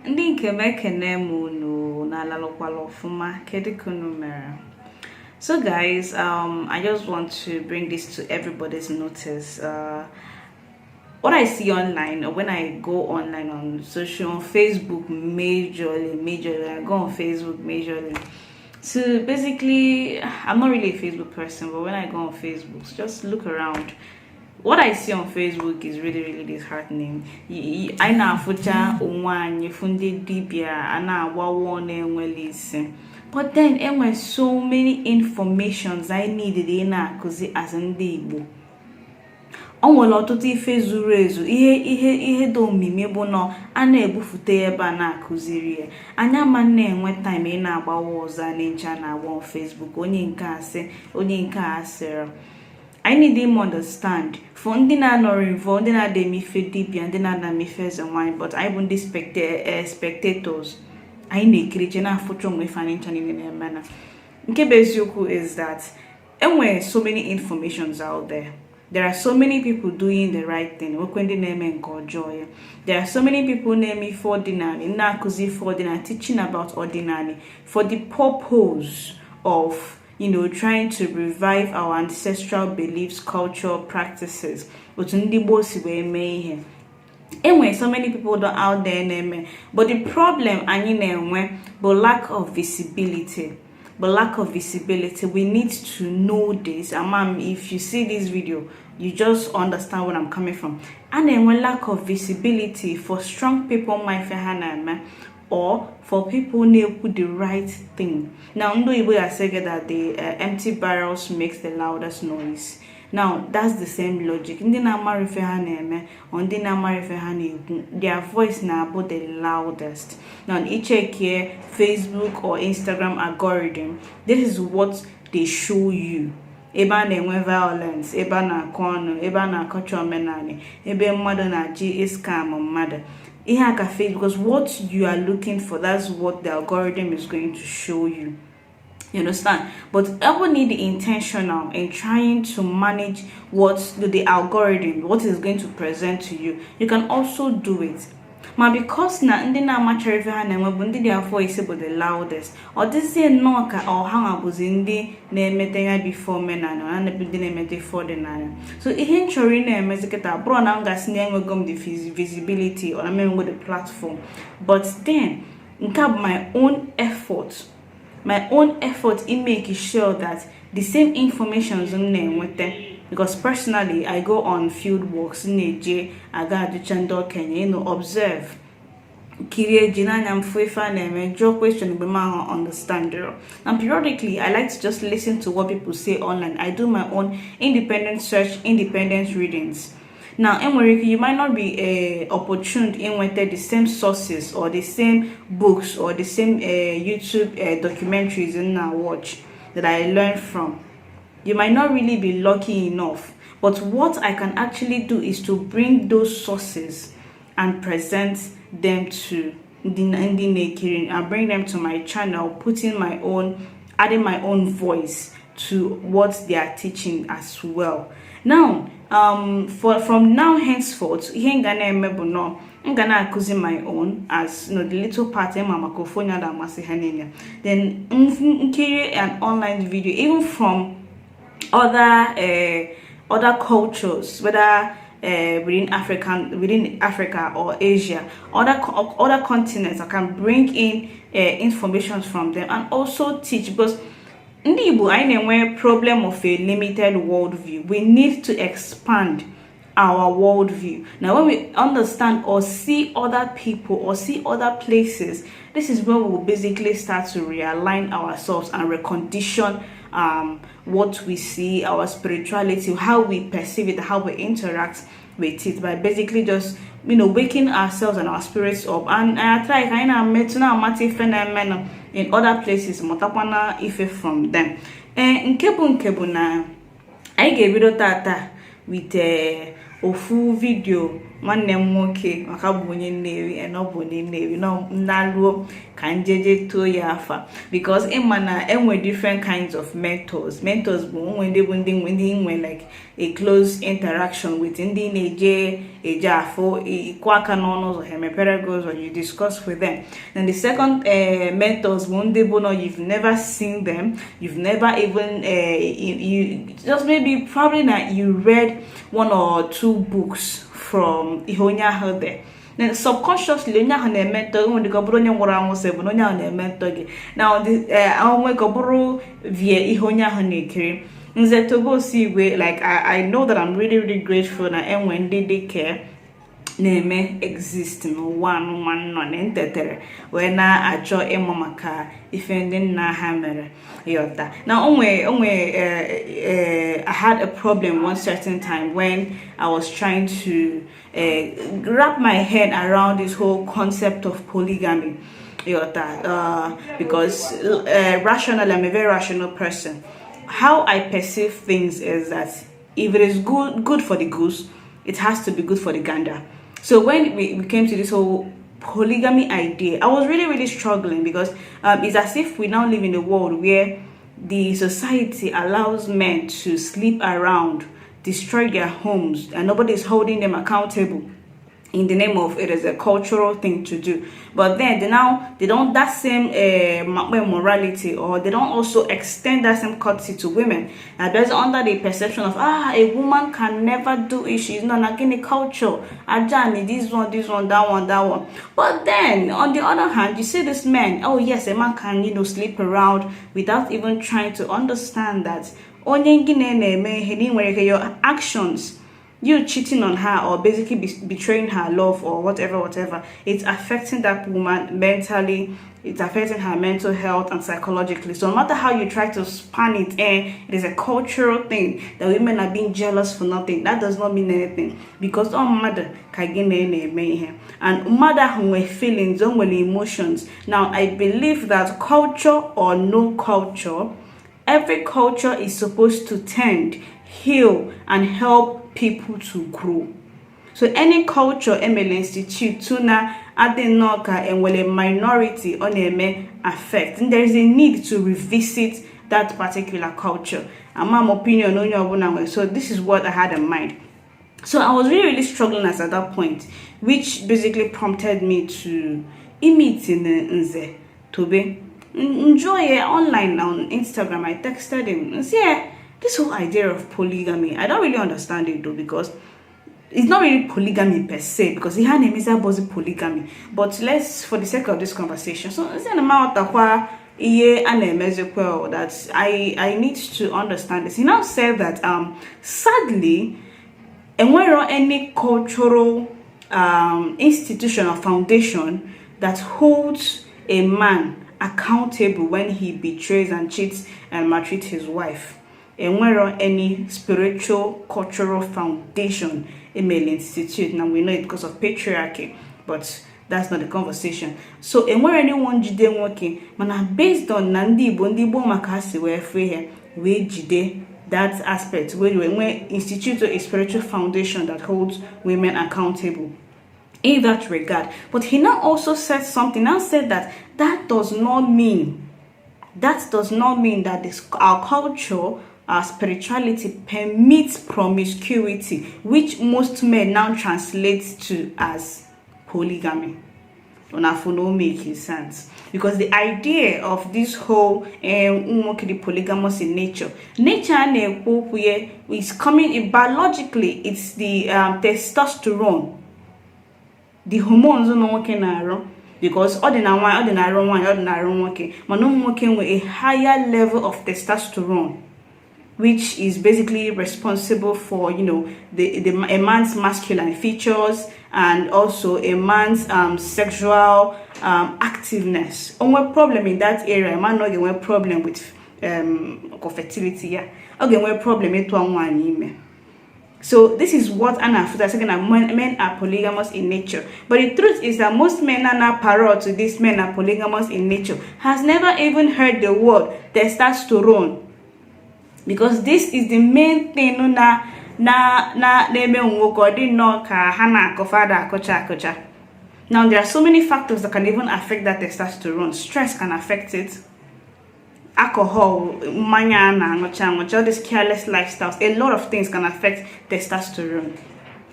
Ndị nke m, ekene m unu na-alalụkwala ọfụma. Kedu ka unu mere? So guys, I just want to bring this to everybody's notice. What I see online, or when I go online on social, on Facebook majorly, I go on Facebook majorly. So basically, I'm not really a Facebook person, but when I go on Facebook, just look around. What I see on Facebook is really, really disheartening. Anyị na-afụcha onwe anyị, fụ ndị dibịa a na-agbawa na-enwele isi. But then enwere so many informations anyị needed ị na-akụzi as ndị Igbo. O nwere ọtụtụ ife zuru ezu, ihe dị omimi bụ nọ a na-ebufute ebe a na-akụziri ya. Anyị ama na-enwe time ị na-agbawa ọzọ a na-nche a na-agba on Facebook, onye nke asị, onye nke a asịrị. I need them understand for ndị na-anọrọ involved, ndị na-ada eme ife dibịa, ndị na-ada eme ife eze nwaanyị, but anyị bụ ndị spectators. Anyị na-ekiriche, na-afụcha onwe ife anyị ncha niile na-eme. Na nke bụ eziokwu is that enwere so many informations out there. There are so many people doing the right thing, nwekwe ndị na-eme nke ọjọọ ya. There are so many people na-eme ife ọdịnala, na-akụzi ife ọdịnala, teaching about ọdịnala for the purpose of trying to revive our ancestral beliefs, culture, practices, otu ndị gboo si wee mee ihe. Enwere so many people out there na-eme, but the problem anyị na-enwe bụ lack of visibility, but lack of visibility. We need to know this. Amam, if you see this video, you just understand where I'm coming from. A na-enwe lack of visibility for strong people ma ife ha na-eme, or for people na-ekwu the right thing. Now, ndị oyibo ya say that the empty barrels makes the loudest noise. Now, that's the same logic. Ndị na-amara ife ha na-eme or ndị na-amara ife ha na-ekwu, their voice na-abụ the loudest. Now, ichekie Facebook or Instagram algorithm, this is what they show you. Ebe a na-enwe violence, ebe a na-akọ ọnụ, ebe a na-akọcha omenala, ebe mmadụ na-achị scam mmadụ, ihe a ka Facebook, because what you are looking for, that's what the algorithm is going to show you. You understand? But ever need intentional in trying to manage what the algorithm, what is going to present to you. You can also do it. Ma because na ndị na-amachara ife ha na-enwe bụ ndị dị afọ ise bụ the loudest, ọ dịzie nnọọ ka ọha nwa bụzi ndị na-emete ya before omenala na ndị na-emete ife ọdịnala. So ihe m chọrọ ị na-emezi kịta bụrụ na m gasị na enwego m the visibility or na m enwego the platform, but then nke a bụ my own effort, my own effort in make sure that the same informations m na-enweta, because personally I go on field works, na-eje aga ajụcha ndị okenye, observe, kirie ji n'anya m, fụ ife a na-eme, jụọ question mgbe m ahụ understand. And periodically I like to just listen to what people say online. I do my own independent search, independent readings. Now, enwere ike you might not be opportune inweta the same sources or the same books or the same YouTube documentaries m na watch that I learned from. You might not really be lucky enough, but what I can actually do is to bring those sources and present them to ndị na-ekiri and bring them to my channel, putting my own, adding my own voice to what they are teaching as well. Now, for from now henceforth, ihe m ga na-eme bụ nọ m ga na-akụzi my own, as you know, the little part ịma maka ofu onye ada amasị ha niile. Then nkiri an online video, even from other cultures, whether within Africa or Asia, other continents, I can bring in information from them and also teach, because ndị Igbo anyị na-enwe problem of a limited worldview. We need to expand our worldview. Now, when we understand or see other people or see other places, this is when we will basically start to realign ourselves and recondition what we see, our spirituality, how we perceive it, how we interact with it, by basically just waking ourselves and our spirits up and try ka anyị na-emetụ na-amata ife na-eme in other places, mụtakwana ife from them. Ee, nke bụ na anyị ga-ebido tata with ofu video. Nwanne m nwoke, maka bụ onye Nnewi and ọ bụ onye Nnewi nọ nnaluo ka njeje too ya afa, because ịma na enwe different kinds of mentors. Mentors bụ onwe ndị bụ ndị nwe like a close interaction with, ndị na-eje eje afụ ịkụ aka n'ọnụ ụzọ, ha emepere gị ụzọ, you discuss with them. And the second mentors bụ ndị bụ na you've never seen them, you've never even you just maybe probably na you read one or two books from ihe onye ahụ there, then subconsciously onye ahụ na-ementor gị. Nwere ka ọ bụrụ onye nwụrụ anwụ sị bụ na onye ahụ na-ementor gị now, onwe ka ọ bụrụ via ihe onye ahụ na-ekiri. Nze Tobe Osigwe, like I know that I'm really really grateful na enwe ndị dịka na-eme exist n'ụwa anụnwa nọ na ntetere wee na-achọ ịmụ maka ife ndị nna ha mere. Yọta na onwe I had a problem one certain time when I was trying to wrap my head around this whole concept of polygamy. Yọta, because rationally, I'm a very rational person. How I perceive things is that if it is good for the goose, it has to be good for the gander. So when we came to this whole polygamy idea, I was really, really struggling because it's as if we now live in a world where the society allows men to sleep around, destroy their homes, and nobody is holding them accountable in the name of it is a cultural thing to do. But then they now, they don't, that same morality, or they don't also extend that same courtesy to women. Now there's under the perception of, ah, a woman can never do it, she's not like culture ajani, this one, this one, that one, that one. But then on the other hand, you see this man, oh yes, a man can sleep around without even trying to understand that onye gị na-eme ihe na ị nwere ike your actions, you cheating on her or basically betraying her love or whatever, whatever, it's affecting that woman mentally, it's affecting her mental health and psychologically. So no matter how you try to span it, it is a cultural thing that women are being jealous for nothing. That does not mean anything, because all mmadụ ka gị na-eme ihe, and mmadụ ahụ nwere feelings, o nwere emotions. Now I believe that culture or no culture, every culture is supposed to tend, heal and help people to grow. So any culture emele institute na adị nnọọ ka enwere minority ọ na-eme affect, and there is a need to revisit that particular culture. Ama m opinion onye ọbụla nwere. So this is what I had in mind. So I was really, really struggling as at that point, which basically prompted me to meet in Nze Tobe enjoy online on Instagram. I texted him and say, yeah, this whole idea of polygamy, I don't really understand it though, because it's not really polygamy per se, because ihe a na-emezi abụzi polygamy, but let's, for the sake of this conversation. So nsị na m ihe a na-emezikwa, that I need to understand this. He now said that sadly, enwero any cultural institution or foundation that holds a man accountable when he betrays and cheats and maltreats his wife. Enwero any spiritual cultural foundation emele institute. Now we know it because of patriarchy, but that's not the conversation. So enwere anyone jide nwoke, mana based on na ndị Igbo, ndị Igbo maka ha si wee fụ ihe wee jide that aspect where you nwee institute a spiritual foundation that holds women accountable in that regard. But he now also said something, now said that that does not mean that this our culture, our spirituality permits promiscuity, which most men now translate to as polygamy. Una no make sense, because the idea of this whole nwoke dị polygamous in nature, nature a na-ekwu okwu ya is coming in biologically. It's the testosterone, the hormones ụmụ nwoke na-arụ, because ọ dị na nwaanyị, ọ dị na-arụ nwaanyị, ọ dị na-arụ nwoke, mana ụmụ nwoke nwere a higher level of testosterone, which is basically responsible for the a man's masculine features and also a man's sexual activeness. Onwe problem in that area, a man no ga-enwe problem with fertility ya, ọ ga-enwe problem ịtụọ nwaanyị ime. So this is what a na-afụta sị na men are polygamous in nature. But the truth is that most men are not parrot to this men are polygamous in nature has never even heard the word testosterone, because this is the main thing na Na na na-eme ụmụ nwoke ọ dị nnọọ ka ha na-akọ fada akọcha akọcha. Now, there are so many factors that can even affect that testosterone. Stress can affect it. Alcohol, mmanya a na-aṅụcha aṅụcha, all these careless lifestyles, a lot of things can affect testosterone.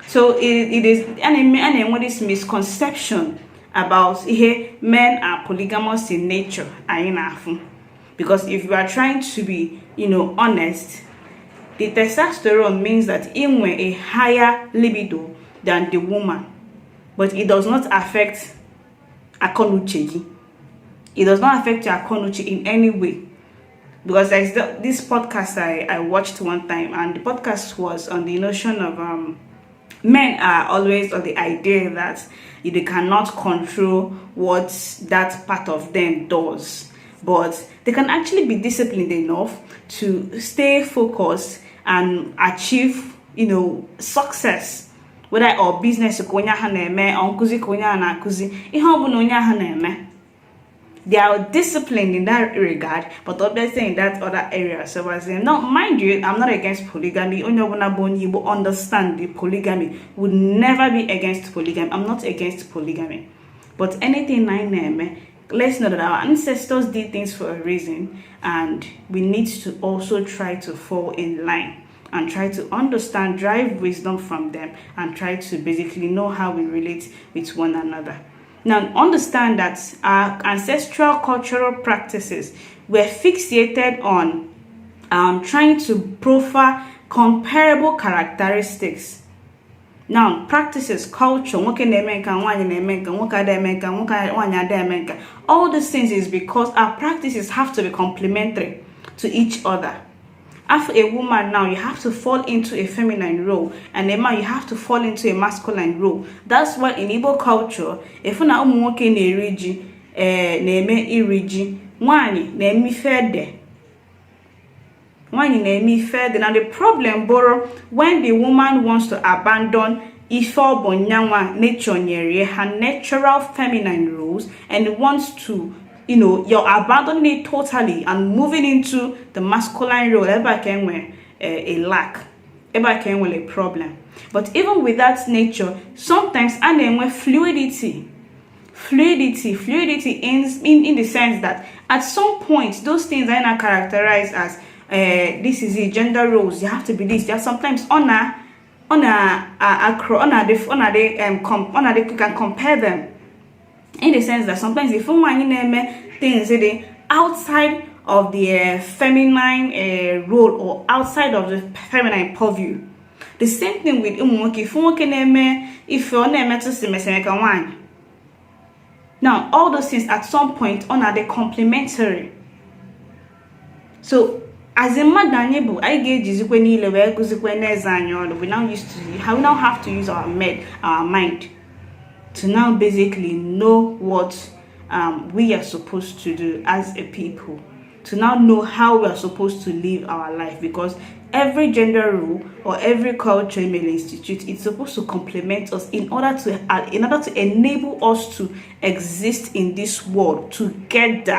So it is a na-enwe this misconception about ihe men are polygamous in nature anyị na-afụ. Because if you are trying to be honest, the testosterone means that inwe a higher libido than the woman, but it does not affect akọnuche gị. It does not affect your akọnuche in any way. Because there's this podcast I watched one time, and the podcast was on the notion of men are always on the idea that they cannot control what that part of them does, but they can actually be disciplined enough to stay focused and achieve success, whether or business ka onye ahụ na-eme, or nkụzi ka onye ahụ na-akụzi, ihe ọbụla onye ahụ na-eme. They are disciplined in that regard, but obviously in that other area. So I saying, now, mind you, I'm not against polygamy. Onye ọbụla bụ onye Igbo understand the polygamy would never be against polygamy. I'm not against polygamy. But anything I na-eme, let's know that our ancestors did things for a reason, and we need to also try to fall in line and try to understand, drive wisdom from them, and try to basically know how we relate with one another. Now, understand that our ancestral cultural practices were fixated on trying to profile comparable characteristics. Now, practices, culture, nwoke na-eme nka, nwaanyị na-eme nka, nwoke ada eme nka, nwoke nwaanyị ada eme nka. All these things is because our practices have to be complementary to each other. As a woman now, you have to fall into a feminine role, and a man, you have to fall into a masculine role. That's why in Igbo culture, if na ụmụ nwoke na-eri ji, na-eme iri ji, nwaanyị na-eme ife ede. Nwaanyị na-eme ife ede. Now, the problem bụrụ when the woman wants to abandon ife ọ bụ nyanwa nature nyere her natural feminine roles and wants to, you're abandoning it totally and moving into the masculine role, ebe a ka enwe a lack, ebe a ka enwere a problem. But even with that nature, sometimes a na-enwe fluidity in the sense that at some point those things are not characterized as this is it, gender roles, you have to be this. There are sometimes on a ọ na-adị ọ na-adị um, com ọ na-adị you can compare them in the sense that sometimes if nwaanyị na-eme things dị outside of the feminine role or outside of the feminine purview. The same thing with ụmụ nwoke. Ife nwoke na-eme, ife ọ na-emetụ si mesịrị ka nwaanyị. Now, all those things at some point ọ na-adị complementary. So as a mmadụ anyị bụ, anyị ga-ejizikwe niile wee gụzikwe n'eze anyị ọrụ. We now have to use our mind to now basically know what we are supposed to do as a people, to now know how we are supposed to live our life, because every gender role or every culture male institute, it's supposed to complement us in order to enable us to exist in this world together.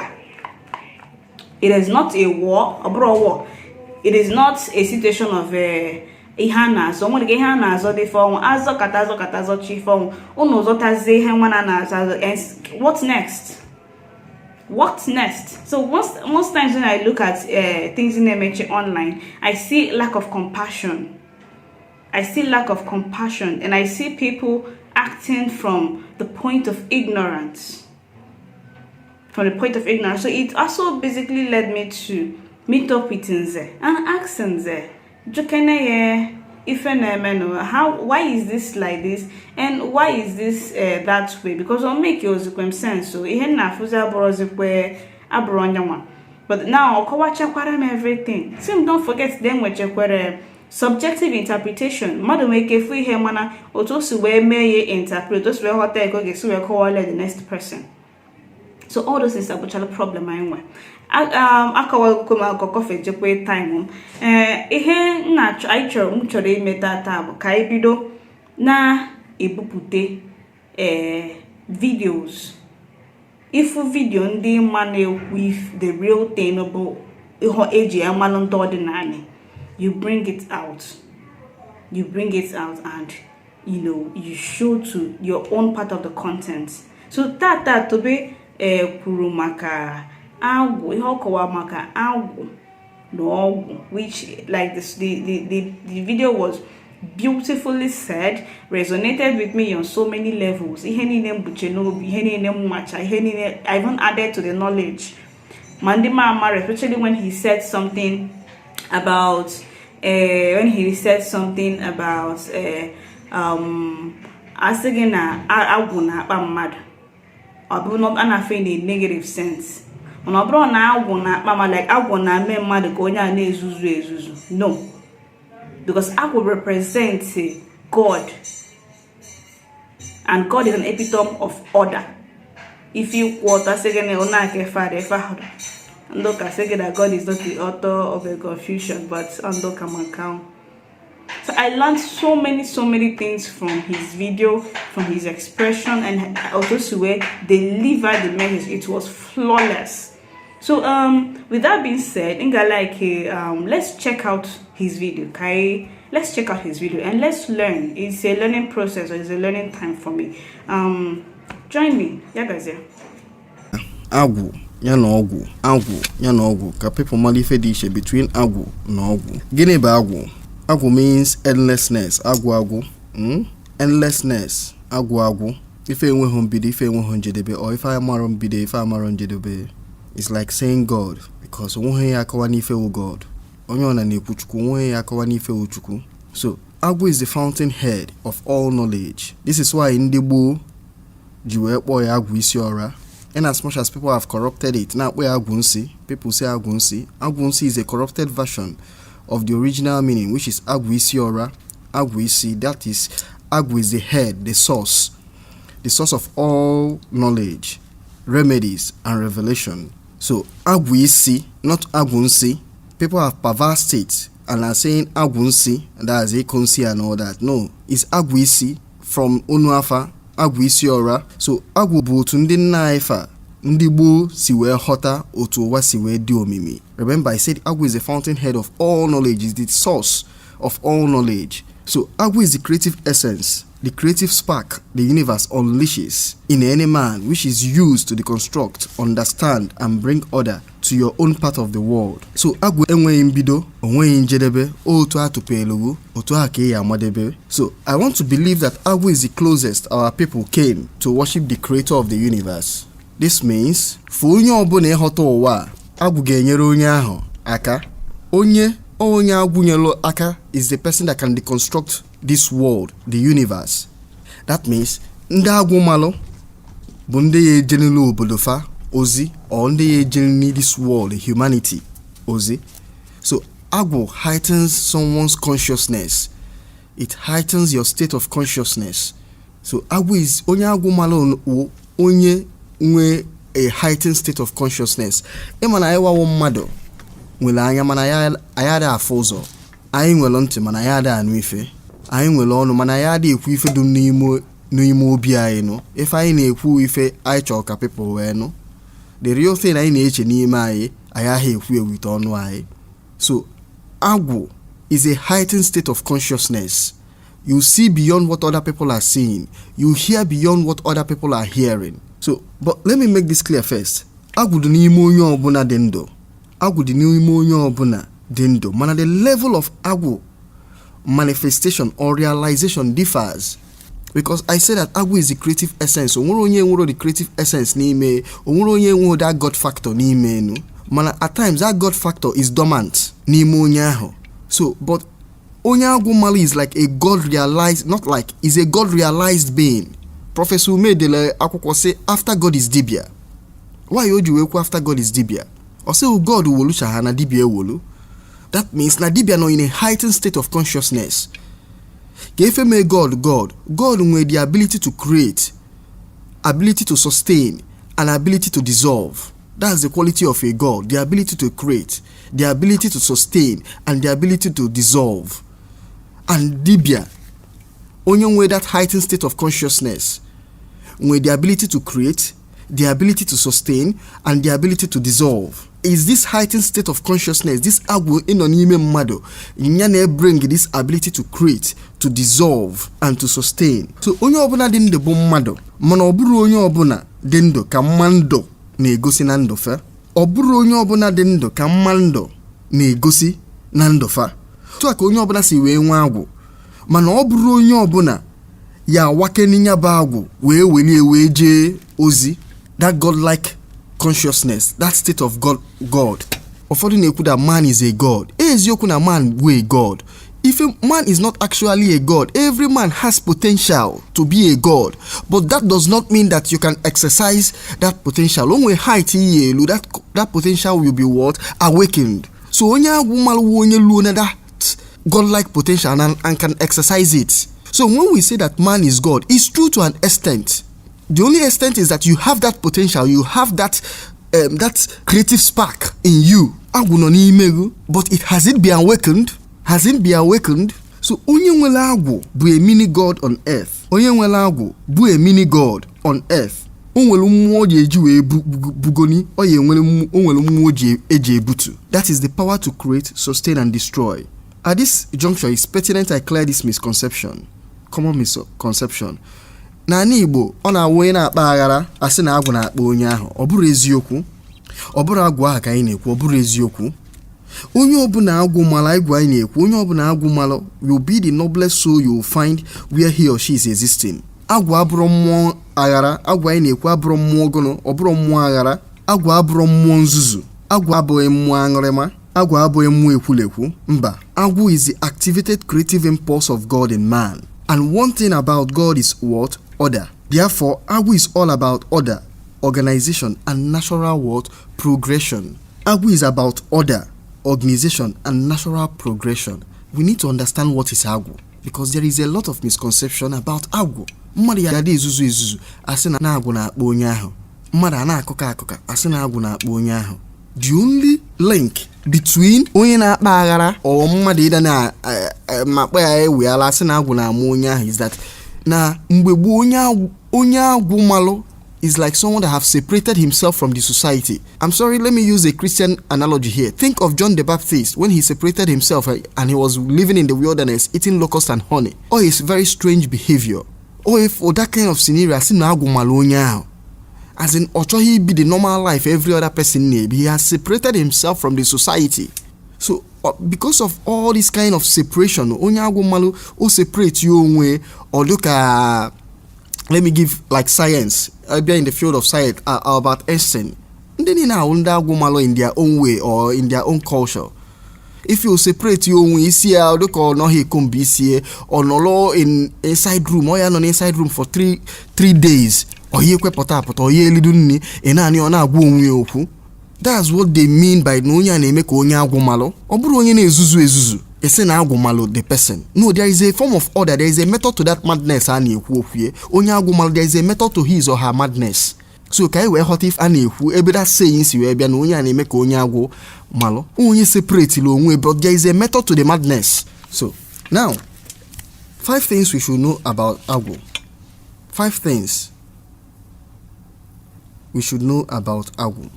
It is not a war, a war. It is not a situation of ihe a na-azọ nwere ihe a na-azọ dị ife ọnwụ azọ kata azọ kata azọcha ife ọnwụ unu zọtazie ihe nwa na na-azọ azọ. What next? What next? So most times when I look at things in MH online, I see lack of compassion. I see lack of compassion, and I see people acting from the point of ignorance, from the point of ignorance. So it also basically led me to meet up with Nze and ask Nze, jukene ye ife na-eme, how, why is this like this and why is this that way? Because o make ozikwe sense. So ihe nna afụzi abụrụzikwe abụrụ onye nwa, but now ọ kọwachakwara m everything, si m don't forget na enwechekwere subjective interpretation. Mmadụ nwere ike fụ ihe, mana otu o si wee mee ya interpret, otu o si wee ghọta ya ka ọ ga-esi wee kọwara the next person. So all those things abụchala problem anyị nwe. Akọwagokwe m akụkọ fejekwe time m. Ee, ihe nna anyị chọrọ, m chọrọ ime tata bụ ka anyị bido na-ebupụte videos, ifu video ndị ma na-ekwu the real thing bụ ihe eji amalụ ndị ọdịnala. You bring it out. You bring it out and you show to your own part of the content. So tata Tobe kwuru maka agwụ, ihe ọ kọwa maka agwụ na ọgwụ, which, like this, the video was beautifully said, resonated with me on so many levels. Ihe niile m buche n'obi, ihe niile m macha, ihe niile I even added to the knowledge ma ndị ma amara, especially when he said something about asị gị na agwụ na-akpa mmadụ, ọ bụrụ na a na-afụ in a negative sense, mana ọ bụrụ na agwụ na-akpa ma, like agwụ na-eme mmadụ ka onye a na-ezuzu ezuzu, no, because agwụ represents God, and God is an epitome of order. If you kwụ ọtọ, sị gị na ọ na-aka efe ada efe ahụ, ndị ụka sị gị that God is not the author of a confusion, but ndị ụka ma nke ahụ. So I learned so many, so many things from his video, from his expression, and also the way deliver the message. It was flawless. So with that being said, Inga, like, let's check out his video, okay? Let's check out his video and let's learn. It's a learning process, or it's a learning time for me. Join me. Yeah, guys, yeah. Agwụ ya na ọgwụ, agwụ ya na ọgwụ, ka people mara ife dị iche between agwụ na ọgwụ. Gịnị bụ agwụ? Agwụ means endlessness. Agwụ agwụ, Endlessness. Agwụ agwụ, ife enweghị mbido, ife enweghị njedebe, or ife amarọ mbido, ife amarọ njedebe. It's like saying God, because onweghị ya akọwa n'ife wụ God. Onye ọ na na-ekwu Chukwu, onweghị ya akọwa n'ife wụ Chukwu. So agwụ is the fountain head of all knowledge. This is why ndị gboo ji wee kpọọ ya agwụ isi ọra. In as much as people have corrupted it, na-akpọ ya agwụ nsị. People say agwụ nsị. Agwụ nsị is a corrupted version of the original meaning, which is agwụ isi ọra. Agwụ isi, that is, agwụ is the head, the source, the source of all knowledge, remedies and revelation. So agwụ isi, not agwụ nsị. People have perversed it and are saying agwụ nsị, that's ịkụ nsị and all that. No, it's agwụ isi from Onuafa, agwụ isi ọra. So agwụ bụ otu ndị nna anyị fa, ndị gboo, si wee ghọta otu ụwa si wee dị omimi. Remember, I said agwụ is the fountain head of all knowledge, is the source of all knowledge. So agwụ is the creative essence, the creative spark the universe unleashes in any man, which is used to deconstruct, understand and bring order to your own part of the world. So agwụ enweghị mbido, onweghị njedebe. Otu atụpelugu, otu a ka ị ya amadebe. So I want to believe that agwụ is the closest our people came to worship the creator of the universe. This means for onye ọbụla ịghọta ụwa a, agwụ ga-enyere onye ahụ aka. Onye agwụ nyelu aka is the person that can deconstruct this world, the universe. That means ndị agwụ malụ bụ ndị ya ejenelu obodo fa ozi, or ndị ya ejenelu this world, humanity, ozi. So agwụ heightens someone's consciousness. It heightens your state of consciousness. So agwụ is, onye agwụ malụ wụ onye nwe a heightened state of consciousness. Ịma na anyị wawo mmadụ nwere anya, mana anyị adịghị afụ ụzọ. Anyị nwere ntị, mana anyị adịghị anụ ife. Anyị nwere ọnụ, mana anyị adịghị ekwu ife dị n'ime obi anyị nụ. Ife anyị na-ekwu, ife anyị chọrọ ka people wee nụ. The real thing anyị na-eche n'ime anyị, anyị agha ekwu ewite ọnụ anyị. So agwụ is a heightened state of consciousness. You see beyond what other people are seeing. You hear beyond what other people are hearing. So, but let me make this clear first. Agwụ dị n'ime onye ọbụla dị ndụ. Agwụ dị n'ime onye ọbụla dị ndụ, mana the level of agwụ manifestation or realization differs, because I say that agwụ is the creative essence. Onwere onye nwere the creative essence n'ime, onwere onye nwere that God factor n'ime enu, mana at times that God factor is dormant n'ime onye ahụ. So, but onye agwụ malụ is like a God realized, not like, is a God realized being. Professor Ume dere akwụkwọ sị, "After God is dibia." Why o ji wee kwu "After God is dibia"? Ọ sị God wolucha ha na dibia ewolu. That means na dibia nọ in a heightened state of consciousness. Ka efe mee God God, God nwere the ability to create, ability to sustain and ability to dissolve. That's the quality of a God: the ability to create, the ability to sustain and the ability to dissolve. And dibia, onye nwere that heightened state of consciousness, nwere the ability to create, the ability to sustain and the ability to dissolve. Is this heightened state of consciousness, this agwụ ịnọ n'ime mmadụ ya, na-bring this ability to create, to dissolve and to sustain. So onye ọbụla dị ndụ bụ mmadụ, mana ọ bụrụ onye ọbụla dị ndụ ka mma ndụ na-egosi na ndụ fe. Ọ bụrụ onye ọbụla dị ndụ ka mma ndụ na-egosi na ndụ fa. Otu a ka onye ọbụla si wee nwee agwụ, mana ọ bụrụ onye ọbụla ya awakeni ya bụ agwụ wee welie wee jee ozi, that godlike consciousness, that state of God. God, ụfọdụ na-ekwu that man is a god. Eziokwu na man bụ a god. If a man is not actually a god, every man has potential to be a god, but that does not mean that you can exercise that potential. O nwere height iyi elu, that potential will be what? Awakened. So onye agwụ malụwo onye luo na that godlike potential and can exercise it. So when we say that man is God, it's true to an extent. The only extent is that you have that potential, you have that creative spark in you. Agwụ nọ n'ime gị, but it has it been awakened? Has it been awakened? So onye nwere agwụ bụ a mini god on earth. Onye nwere agwụ bụ a mini god on earth. O nwere mmụọ ji eji wee bugoni ọ ya enwere o nwere mmụọ ji eji ebutu. That is the power to create, sustain and destroy. At this juncture, it's pertinent I clear this misconception, common misconception. N'ala Igbo, ọ na-awụ onye na-akpa aghara, asị na agwụ na-akpa onye ahụ. Ọ bụrụ eziokwu, ọ bụrụ agwụ ahụ ka anyị na-ekwu. Ọ bụrụ eziokwu, onye ọbụla agwụ mara, agwụ anyị na-ekwu, onye ọbụla agwụ mara will be the noblest soul you will find where he or she is existing. Agwụ abụrụ mmụọ aghara. Agwụ anyị na-ekwu abụrụ mmụọ gụnụ? Ọ bụrụ mmụọ aghara. Agwụ abụrụ mmụọ nzuzu. Agwụ abụghị mmụọ aṅụrịma. Agwụ abụghị mmụọ ekwulekwu. Mba, agwụ is the activated creative impulse of God in man, and one thing about God is what? Order. Therefore, agwụ is all about order, organization and natural what? Progression. Agwụ is about order, organization and natural progression. We need to understand what is agwụ, because there is a lot of misconception about agwụ. Mmadụ ya adị ezuzu ezuzu, asị na agwụ na-akpọ onye ahụ. Mmadụ a na-akụka akụka, asị na agwụ na-akpọ onye ahụ. The only link between onye na-akpa aghara or mmadụ ịda na ma kpa ya eweala, asị na agwụ na-amụ onye ahụ, is that na mgbe gboo, onye agwụ malụ is like someone that have separated himself from the society. I'm sorry, let me use a Christian analogy here. Think of John the Baptist when he separated himself and he was living in the wilderness eating locust and honey. Or his very strange behavior. Or if or that kind of scenario, asị na agwụ malụ onye ahụ. As in, ọ chọghị ibi the normal life every other person na-ebi. He has separated himself from the society. So because of all this kind of separation, onye agwụ mmalụ o separate ya onwe, ọ dịka, let me give like science, abịa in the field of science, Albert Einstein, ndị niile ahụ ndị agwụ malụ in their own way or in their own culture. If you separate ya onwe isi ya, dịka ọ nọghị ekombe isi ya, ọ nọrọ in inside room, ọ ya nọ inside room for 3 days, ọ ya ekwepụta apụta, ọ ya elidu nri, ị naanị ọ na-agwa onwe ya okwu. That's what they mean by na onye a na-eme ka onye agwụ malụ. Ọ bụrụ onye na-ezuzu ezuzu, esi na agwụ malụ the person. No, there is a form of order, there is a method to that madness a na-ekwu okwu ya. Onye agwụ malụ, there is a method to his or her madness. So ka anyị wee ghọta ife a na-ekwu, ebe that saying si wee bịa na onye a na-eme ka onye agwụ malụ, onye separate onwe, but there is a method to the madness. So now, five things we should know about agwụ. Five things we should know about agwụ.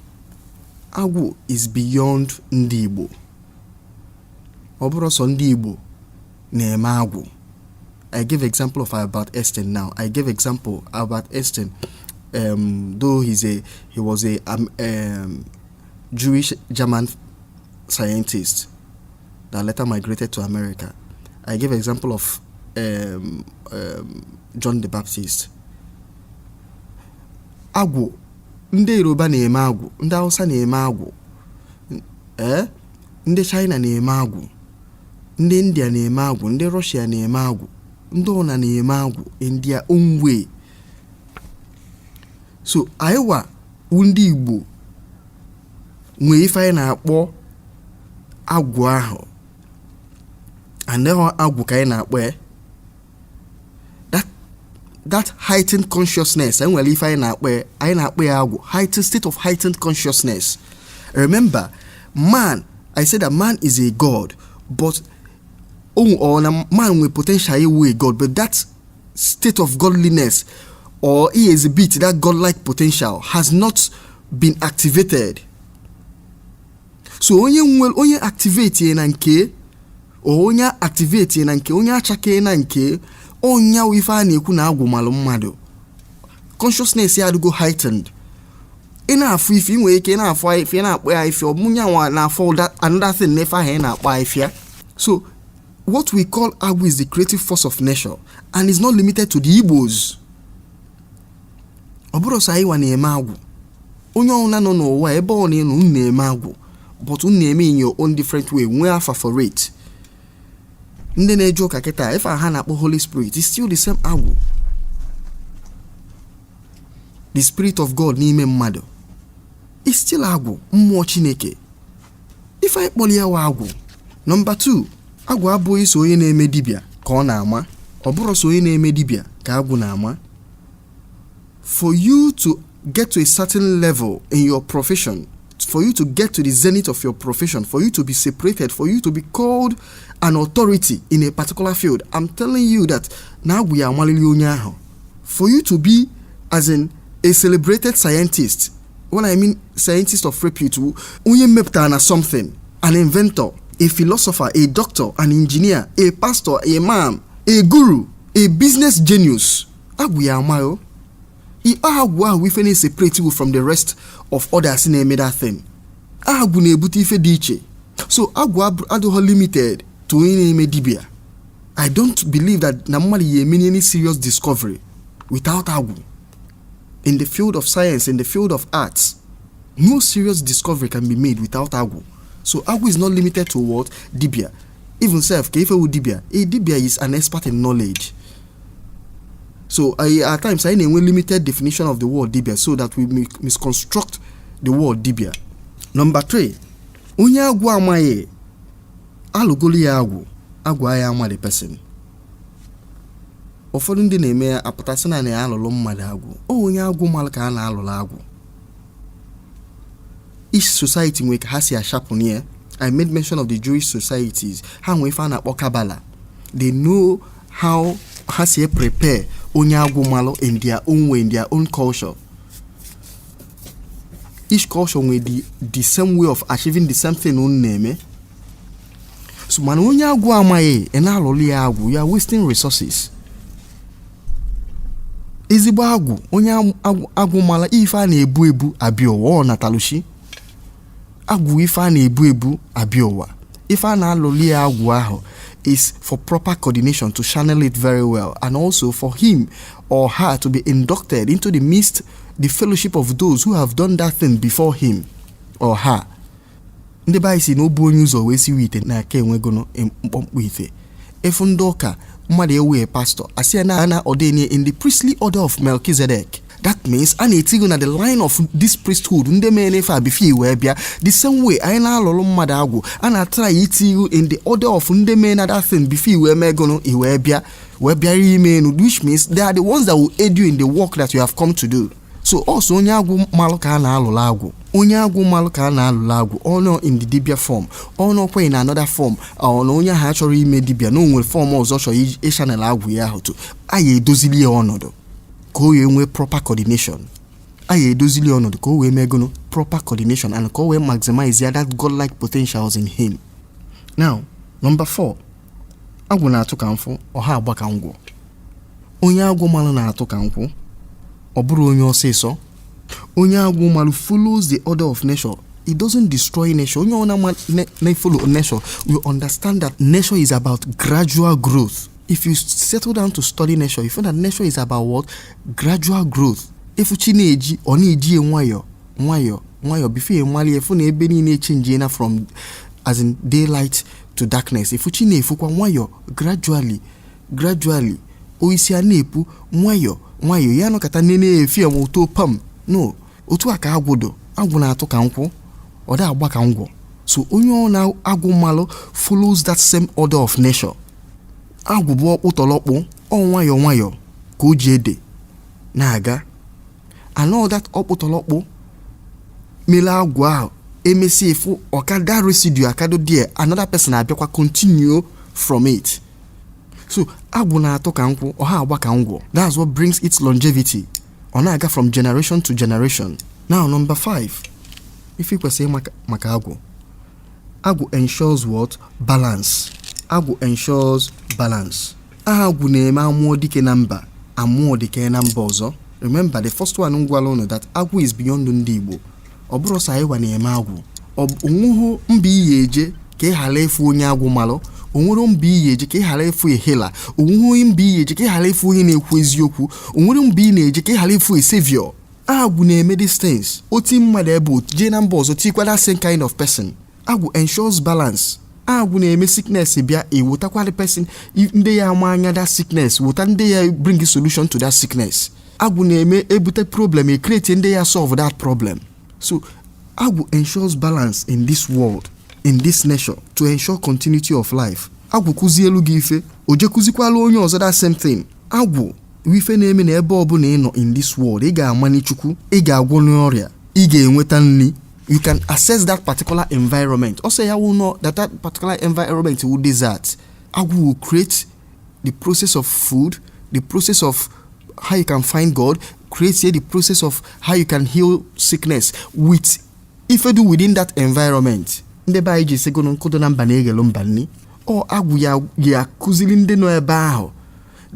Agwụ is beyond ndị Igbo. Ọ bụrụ sọ ndị Igbo na-eme agwụ. I give example of Albert Einstein now. I give example Albert Einstein, though he was a Jewish German scientist that later migrated to America. I give example of John the Baptist. Agwụ, ndị Yoruba na-eme agwụ, ndị Hausa na-eme agwụ, ee, ndị China na-eme agwụ, ndị India na-eme agwụ, ndị Russia na-eme agwụ, ndị ọna na-eme agwụ in their own way. So anyị wa wụ ndị Igbo nwee ife anyị na-akpọ agwụ ahụ, and ọ agwụ ka anyị na-akpọ ya, that heightened consciousness. Enwere ife anyị na-akpọ ya, anyị na-akpọ ya agwụ, heightened state of heightened consciousness. Remember, man, I said that man is a god, but oh, or na man nwere potential iwu a god, but that state of godliness or he exhibit that godlike potential has not been activated. So onye nwe, onye activate na nke onye activate na nke onye achake na nke onye, ife a na-ekwu na agwụ malụ mmadụ, consciousness ya adịgo heightened. Ị na-afụ ife, ị nwere ike ị na-afụ ife, ị na-akpọ ya ife, ọ bụ nyanwa na-afụ another thing n'ife ahụ ị na-akpọ afịa. So what we call agwụ is the creative force of nature and is not limited to the Igbos. Ọ bụrụ sọ anyị nwa na-eme agwụ. Onye ọbụla nọ n'ụwa, ebe ọ na-enu, unu na-eme agwụ, but unu na-eme in your own different way, nwee afa for it. Ndị na-eje ụka kịta, ife ha na-akpọ Holy Spirit is still the same agwụ, the spirit of God n'ime mmadụ is still agwụ, mmụọ Chineke. Ife anyị kpọrọ ya wa agwụ. Number 2, agwụ abụghị so onye na-eme dibịa ka ọ na-ama. Ọ bụrụ so onye na-eme dibịa ka agwụ na-ama. For you to get to a certain level in your profession, for you to get to the zenith of your profession, for you to be separated, for you to be called an authority in a particular field, I'm telling you that na agwụ ya amalili onye ahụ. For you to be, as in, a celebrated scientist, when I mean scientist of repute, onye mepụtara na something, an inventor, a philosopher, a doctor, an engineer, a pastor, a imam, a guru, a business genius, agwụ ya amaghị. Agwụ ahụ ife na-separate you from the rest of others na-eme that thing. Agwụ na-ebute ife dị iche. So agwụ adịghị limited to onye na-eme dibia. I don't believe that na mmadụ ya eme any serious discovery without agwụ. In the field of science, in the field of arts, no serious discovery can be made without agwụ. So agwụ is not limited to what? Dibia. Even self ka ife wu dibia, a dibia is an expert in knowledge. So at times anyị na-enwe limited definition of the word dibia, so that we misconstruct the word dibia. Number 3, onye agwụ amaghị, alụgolu ya agwụ, agwụ ya ama the person. Ụfọdụ ndị na-eme ya apụtasị na ya alụlụ mmadụ agwụ. O onye agwụ malụ ka a na-alụlụ agwụ. Each society nwere ka ha si asharpen ya. I made mention of the Jewish societies. Ha nwee ife a na-akpọ Kabbalah. They know how ha si prepare onye agwụ malụ in their own way, in their own culture. Each culture nwere the same way of achieving the same thing unu na-eme. So mana onye agwụ amaghị, ị na-alụlụ ya agwụ, you are wasting resources. Ezigbo agwụ, onye agwụ mara, ife a na-ebu ebu abịa ụwa, ọ natalushi agwụ. Ife a na-ebu ebu abịa ụwa, ife a na-alụli ya agwụ ahụ is for proper coordination, to channel it very well, and also for him or her to be inducted into the midst, the fellowship of those who have done that thing before him or her. Ndị be anyị si na o bu onye ụzọ wee siwe ite na aka enwegono mkpọmkpọ ite. Efu ndị ụka, mmadụ ewee pastọ, asị ya na ana ordain in the priestly order of Melchizedek. That means a na-etigo na the line of this priesthood, ndị mere n'efe a before wee bịa. The same way anyị na-alụrụ mmadụ agwụ, a na-atry itigo in the order of ndị mere na that thing before iwee megono iwee bịa, wee bịara ime enu, which means they are the ones that will aid you in the work that you have come to do. So also, onye agwụ malụ ka a na-alụrụ agwụ. Onye agwụ malụ ka a na-alụrụ agwụ, ọ nọ in the dibia form, ọ nọkwa in another form, ọ na onye ahụ achọrọ ime dibia, na o nwere form ọzọ chọrọ ịchannel agwụ ya ahụ to, anyị edozili ya ọnọdụ ka o wee nwee proper coordination. Anyị edozili ya ọnọdụ ka o wee megono proper coordination and ka o wee maximize ya that godlike potentials in him. Now, number 4, agwụ na-atụ ka nkwụ, ọha agba ka ngwọ. Onye agwụ malụ na-atụ ka nkwụ, ọ bụrụ onye ọsịsọ. Onye agwụ malụ follows the order of nature. It doesn't destroy nature. Onye ọna na-follow nature will understand that nature is about gradual growth. If you settle down to study nature, you find that nature is about what? Gradual growth. Efu chi na-eji, ọ na-eji ya nwayọ nwayọ nwayọ before enwali efu na ebe niile echange na from, as in, daylight to darkness. Efu chi na-efukwa nwayọ, gradually, gradually, oisi a na-epu nwayọ nwayọ, ya nọkọta nene efi enwe ụtọ pam no. Otu a ka agwụ do. Agwụ na-atụ ka nkwụ, ọ da agba ka ngwọ. So onye ọ na-agwụ mmalụ follows that same order of nature. Agwụ bụ ọkpụtọrọkpụ, ọ nwayọ nwayọ ka o ji ede na-aga, and all that ọkpụtọrọkpụ mere agwụ ahụ emesi efu ọkada residue akado there, another person abịakwa continue from it. So agwụ na-atụ ka nkwụ, ọha agba ka ngwọ. That's what brings its longevity. Ọ na-aga from generation to generation. Now, number 5, ife ị kwesịrị ịma maka agwụ. Agwụ ensures what? Balance. Agwụ ensures balance. Agwụ na-eme amụọ dike na mba, amụọ dike na mba ọzọ. Remember the first one m gwara unu that agwụ is beyond ndị Igbo. Ọ bụrụ sọ anyị na-eme agwụ. Onweghị mba iyi eje ka ị ghara ịfụ onye agwụ malụ. Onwere mba iyi eje ka ị ghara ịfụ ehela. Onweghị mba iyi eje ka ị ghara ịfụ onye na-ekwu eziokwu. Onwere mba ị na-eje ka ị ghara ịfụ a savior. Agwụ na-eme these things. Oti mmadụ ebe jee na mba ọzọ tikwa that same kind of person. Agwụ ensures balance. Agwụ na-eme sickness bịa, ewetakwa the person ndị ya ama anya that sickness, weta ndị ya bring solution to that sickness. Agwụ na-eme ebute problem, e create ndị ya solve that problem. So agwụ ensures balance in this world, in this nation, to ensure continuity of life. Agwụ kụzielu gị ife, o je kụzikwala onye ọzọ that same thing. Agwụ ife na-eme na ebe ọbụla ị nọ in this world, ị ga-amani Chukwu, ị ga-agwọ n'ọrịa, ị ga-enweta nri. You can access that particular environment. Also ya will know that that particular environment will desert. Agwụ will create the process of food, the process of how you can find God, create the process of how you can heal sickness with ife do within that environment. Ndị be anyị ji sịgonu nkụdo na mba na-eghelu mba nni. Ọ agwụ ya ya akụziri ndị nọ ebe ahụ,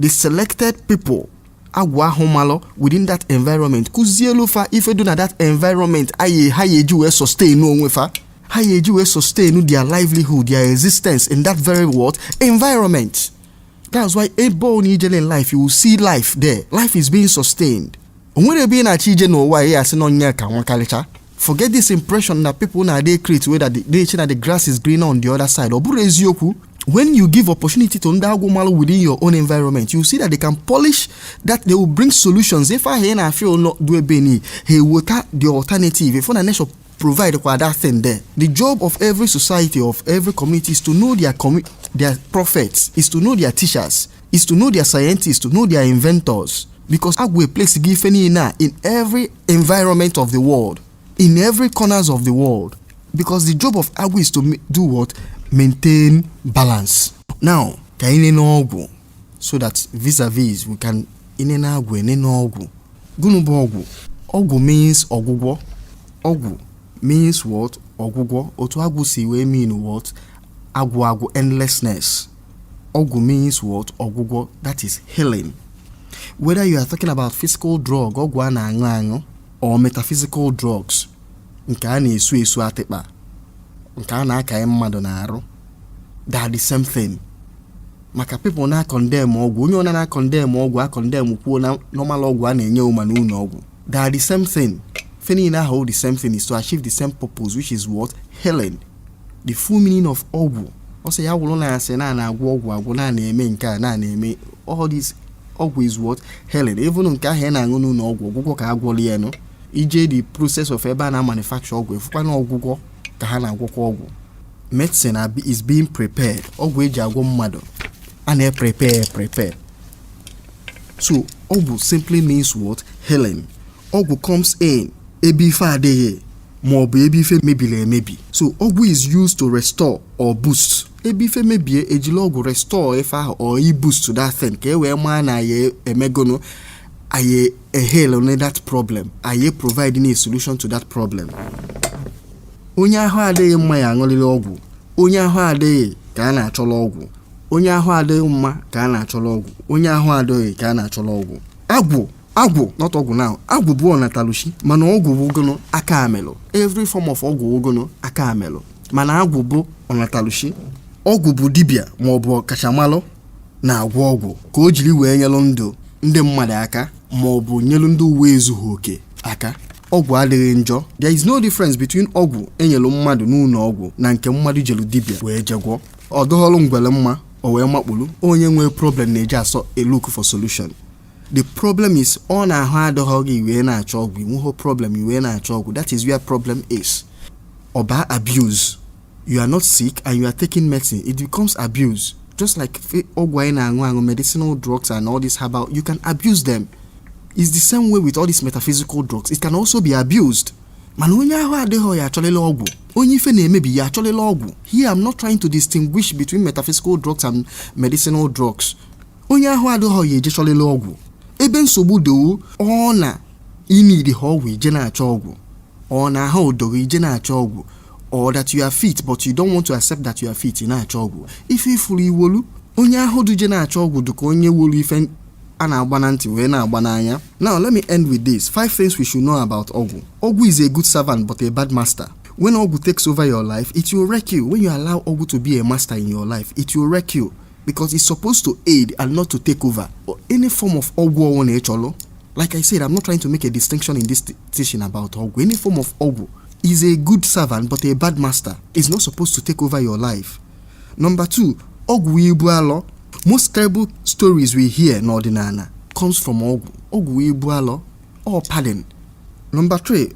the selected people agwụ ahụ malụ within that environment, kụzielu fa ife do na that environment ayi ha ya eji wee sustain onwe fa, ha ya eji wee sustain their livelihood, their existence in that very what? Environment. That's why ebe ọ na ijele in life, you will see life there. Life is being sustained. O nwere ebe ị na-achọ ije n'ụwa ya asị na onye ka nwakarịcha. Forget this impression na people na-dey create wey that they say that the grass is greener on the other side. Ọ bụrụ eziokwu. When you give opportunity to ndị agwụ malụ within your own environment, you see that they can polish that, they will bring solutions. Ife ahụ ị na-afeel not do ebe ni, ha eweta the alternative. If na nature provide kwa that thing there. The job of every society, of every community, is to know their prophets, is to know their teachers, is to know their scientists, to know their inventors, because agwụ place gị ife niile a in every environment of the world, in every corners of the world, because the job of agwụ is to do what? Maintain balance. Now ka anyị nene ọgwụ, so that vis-a-vis we can inene agwụ, enene ọgwụ. Gụnụ bụ ọgwụ? Ọgwụ means ọgwụgwọ. Ọgwụ means what? Ọgwụgwọ. Otu agwụ si wee mean what? Agwụ agwụ, endlessness. Ọgwụ means what? Ọgwụgwọ. That is healing. Whether you are talking about physical drug, ọgwụ a na-aṅụ aṅụ, or metaphysical drugs, nke a na-esu esu atịkpa, nke a na-akanye mmadụ n'arụ, they are the same thing. Maka people na-condemn ọgwụ, onye ọna na-condemn ọgwụ, a-condemn kwuo na normal ọgwụ a na-enye ụma n'ụlọ ọgwụ, they are the same thing. Ife niile ahụ, the same thing, is to achieve the same purpose, which is what? Healing. The full meaning of ọgwụ, ọ sị ya wụrụ na asị na na-agwọ ọgwụ agwụ, na na-eme nke a, na na-eme all this. Ọgwụ is what? Healing. Even nke ahụ ị na-aṅụ n'ụlọ ọgwụ, ọgwụgwọ ka agwọrọ ya nụ. Ije the process of ebe a na-manufacture ọgwụ, efukwa na ọgwụgwọ ka ha na-agwọkwa ọgwụ. Medicine is being prepared. Ọgwụ eji agwọ mmadụ a na-prepare prepare. So ọgwụ simply means what? Healing. Ọgwụ comes in ebe ife adịghị ma ọ bụ ebe ife mebiri emebi. So ọgwụ is used to restore or boost. Ebe ife mebie, ejiri ọgwụ restore ife ahụ or i boost that thing, ka e wee maa na ya emegono anyị eheal that problem, anyị providing a solution to that problem. Onye ahụ adịghị mma ya aṅụrịrị ọgwụ. Onye ahụ adịghị ka a na-achọrọ ọgwụ. Onye ahụ adịghị mma ka a na-achọrọ ọgwụ. Onye ahụ adịghị ka a na-achọrọ ọgwụ. Agwụ, agwụ, not ọgwụ now. Agwụ bụ ọnataluchi, mana ọgwụ bụ gono aka amelụ. Every form of ọgwụ wụgono aka amelụ, mana agwụ bụ ọnataluchi. Ọgwụ bụ dibịa ma ọ bụ ọkachamalụ na-agwọ ọgwụ ka o jiri wee nyelụ ndụ ndị mmadụ aka ma ọ bụ nyelụ ndị uwe ezughị oke aka. Ọgwụ adịghị njọ. There is no difference between ọgwụ enyelụ mmadụ n'ụlọ ọgwụ na nke mmadụ jelu dibịa wee jegwọ. Ọ dọghọlụ ngwele mma o wee makpulu. Onye nwee problem na-eji asọ a look for solution. The problem is, ọ na-ahụ adọghọ gị wee na-achọ ọgwụ. Inweghị problem wee na-achọ ọgwụ, that is where problem is. Ọba abuse. You are not sick and you are taking medicine, it becomes abuse. Just like ọgwụ anyị na-aṅụ aṅụ, medicinal drugs and all this herbal, you can abuse them. It's the same way with all these metaphysical drugs, it can also be abused. Mana onye ahụ adịghị ya achọlịla ọgwụ, onye ife na-emebi ya achọlịla ọgwụ. Here I'm not trying to distinguish between metaphysical drugs and medicinal drugs. Onye ahụ adịghị ya ejechọlịla ọgwụ. Ebe nsogbu dowo, ọ na inidi ha ọgwụ, ije na-achọ ọgwụ. Ọ na ahụ odogo, ije na-achọ ọgwụ. Or that you are fit but you don't want to accept that you are fit, ị na-achọ ọgwụ. Ife ifuru iwolu onye ahụ duje na-achọ ọgwụ dị ka onye wolu ife a na-agba na ntị wee na-agba n'anya. Now let me end with this. Five things we should know about ọgwụ. Ọgwụ is a good servant but a bad master. When ọgwụ takes over your life, it will wreck you. When you allow ọgwụ to be a master in your life, it will wreck you because it's supposed to aid and not to take over. Any form of ọgwụ ọwụ na ịchọlụ. Like I said, I'm not trying to make a distinction in this teaching about ọgwụ. Any form of ọgwụ is a good servant but a bad master. It's not supposed to take over your life. Number two, ọgwụ ibu alọ. Most terrible stories we hear n'ọdịnala comes from ọgwụ. Ọgwụ ibu alọ or padding. Number three,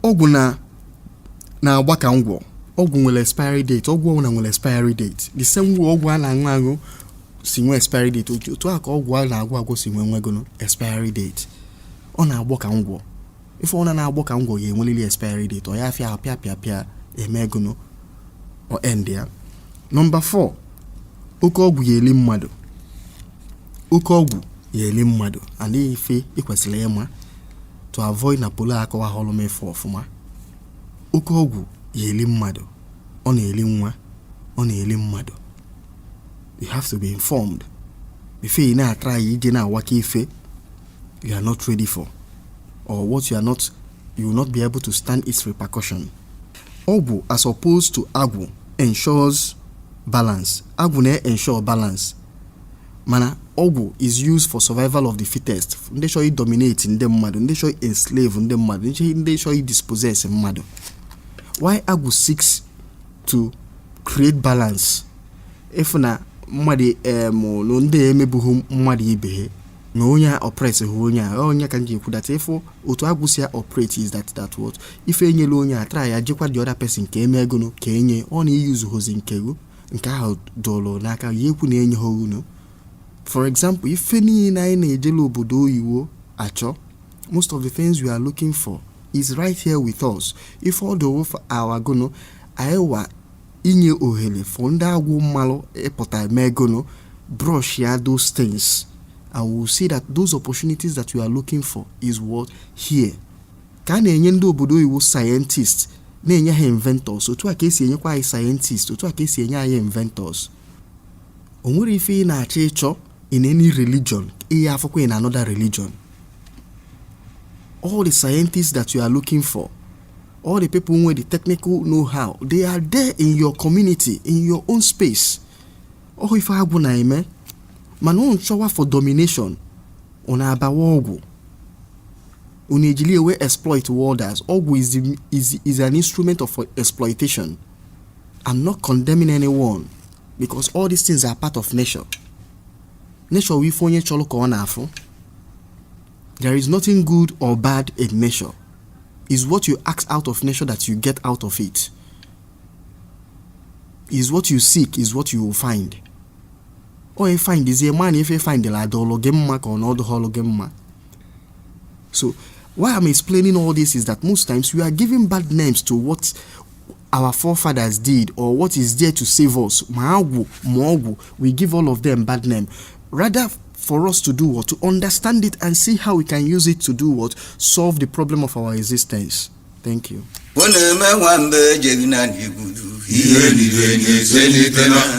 ọgwụ na na-agba ka ngwọ. Ọgwụ nwere expiry date. Ọgwụ ọbụla nwere expiry date. The same way ọgwụ a na-aṅụ aṅụ si nwee expiry date, otu a ka ọgwụ a na-agwọ agwọ si nwee nwegono expiry date. Ọ na-agbọ ka ngwọ. Ife ọ na-agbọ ka ngwọ ga-enwerịrị expiry date. Ọ ya afịa pịa pịa pịa eme gono ọ end ya. Number four, oke ọgwụ ya eli mmadụ. Oke ọgwụ ya eli mmadụ and ife ị kwesịrị ịma to avoid na polo akọwaghọlụ m ife ọfụma. Oke ọgwụ ya eli mmadụ. Ọ na-eli nwa, ọ na-eli mmadụ. You have to be informed before ị na-atry ije na-awaka ife you are not ready for or what you are not, you will not be able to stand its repercussion. Ọgwụ as opposed to agwụ ensures balance. Agwụ na-ensure balance, mana ọgwụ is used for survival of the fittest. Ndị chọrọ dominate ndị mmadụ, ndị chọrọ enslave ndị mmadụ, ndị chọrọ dispossess mmadụ. Why agwụ seeks to create balance. Ịfụ na mmadụ na ndị emebughi mmadụ ibe ha na onye a oppress ha, onye a onye ka m ji ekwu that ịfụ otu agwụ si operate is that what ife enyela onye a, try ya jekwa the other person ka eme ego ka enye ọ na iyuzu hozi nke gị nke ahụ dọrọ n'aka ya ekwu na enye ha unu. For example, ife niile anyị na-ejela obodo oyibo achọ, most of the things we are looking for is right here with us. Ife ọ dọrọ our gono anyị wa inye ohere for ndị agwụ mmalụ ịpụta mee gono brush ya those things, and we will see that those opportunities that we are looking for is what here. Ka a na-enye ndị obodo oyibo scientists, na-enye ha inventors, otu a ka esi enyekwa anyị scientists, otu a ka esi enye anyị inventors. O nwere ife ị na-achọ ịchọ in any religion, ihe afọkwa in another religion. All the scientists that you are looking for, all the people with the technical know-how, they are there in your community, in your own space. Ọ ife agwụ na-eme, mana ọ nchọwa for domination, ọ na-abawa ọgwụ, unu ejili ewe exploit others. Ọgwụ is an instrument of exploitation. I'm not condemning anyone because all these things are part of nature. Nature wụ ife onye chọrọ ka ọ na-afụ. There is nothing good or bad in nature. Is what you ask out of nature that you get out of it. Is what you seek is what you will find. Ọ find is a man ife find la adọlụ gị mma ka ọ na ọdụghọlụ gị mma. So why I'm explaining all this is that most times we are giving bad names to what our forefathers did or what is there to save us. Ma agwụ ma ọgwụ, we give all of them bad name. Rather for us to do what? To understand it and see how we can use it to do what? Solve the problem of our existence. Thank you. Ọ na-eme nwamba ejeghị na n'igwuru. Ihe niile na-eselite na